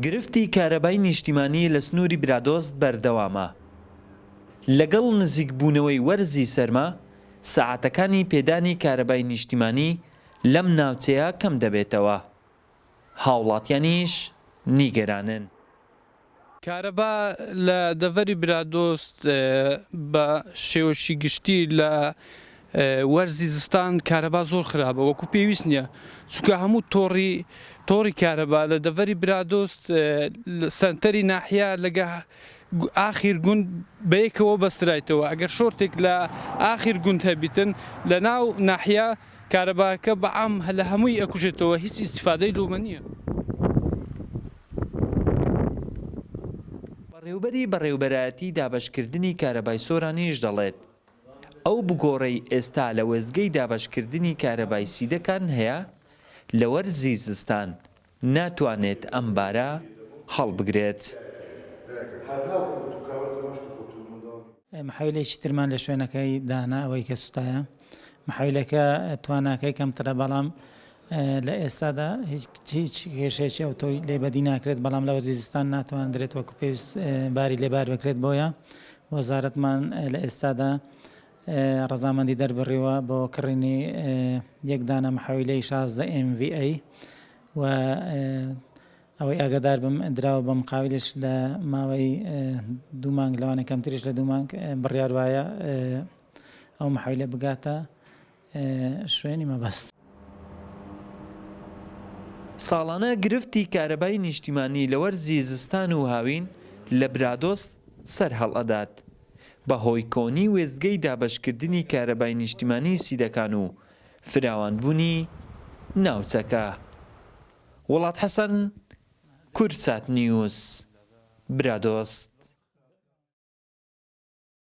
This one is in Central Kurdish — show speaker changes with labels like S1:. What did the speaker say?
S1: گرفتی کارەبای نیشتیمانی لە سنووری برادۆست بەردەوامە. لەگەڵ نزیکبوونەوەی وەرزی سەرما، سەعاتەکانی پێدانی کارەبای نیشتیمانی لەم ناوچەیە کەم دەبێتەوە. هاوڵاتیانیش نیگەرانن.
S2: کارەبا لە دەڤەری برادۆست بە شێوەکی گشتی لە وەرزی زستان کارەبا زۆر خراپە وەکو پێویست نییە چونکە هەموو تۆڕی تۆڕی کارەبا لە دەڤەری برادۆست سەنتەری ناحیە لەگە ئاخیر گوند بەیەکەوە بەسترایتەوە ئەگەر شۆرتێک لە ئاخیر گوند هەبیتن لە ناو ناحیە کارەباکە بە عام لە هەمووی ئەکوژێتەوە هیچ ئیستیفادەی لۆمە نییە.
S1: بەڕێوبەری بەڕێوبەرایەتی دابەشکردنی کارەبای سۆرانیش دەڵێت، ئەو بگۆڕەی ئێستا لە وێستگەی دابەشکردنی کارەبای سیدەکان هەیە لە وەرزی زستان ناتوانێت ئەم بارە هەڵبگرێت.
S3: محەویلێکی ترمان لە شوێنەکەی دانا ئەوەی کە سوتایە محەویلەکە تواناکەی کەمترە بەڵام لە ئێستادا هیچ هیچ کێشەیەکی ئەوتۆی لێ بەدی ناکرێت بەڵام لە وەرزی زستان ناتواندرێت وەکو پێویست باری لێ بار بکرێت بۆیە وەزارەتمان لە ئێستادا ڕەزامەندی دەربڕیوە بۆ کڕینی یەک دانە محەویلەی 16 MVA و ئەوەی ئاگادار بم دراوە بە مقاویلش لە ماوەی دوو مانگ لەوانە کەمتریش لە دوو مانگ بڕیار وایە ئەو محەویلە بگاتە شوێنی مەبەست.
S1: ساڵانە گرفتی کارەبای نیشتیمانی لە وەرزی زستان و هاوین لە برادۆست سەر هەڵئەدات بەهۆی کۆنی وێستگەی دابەشکردنی کارەبای نیشتیمانی سیدەکان و فراوانبونی ناوچەکە. وڵات حەسەن، کوردسات نیوز، برادۆست.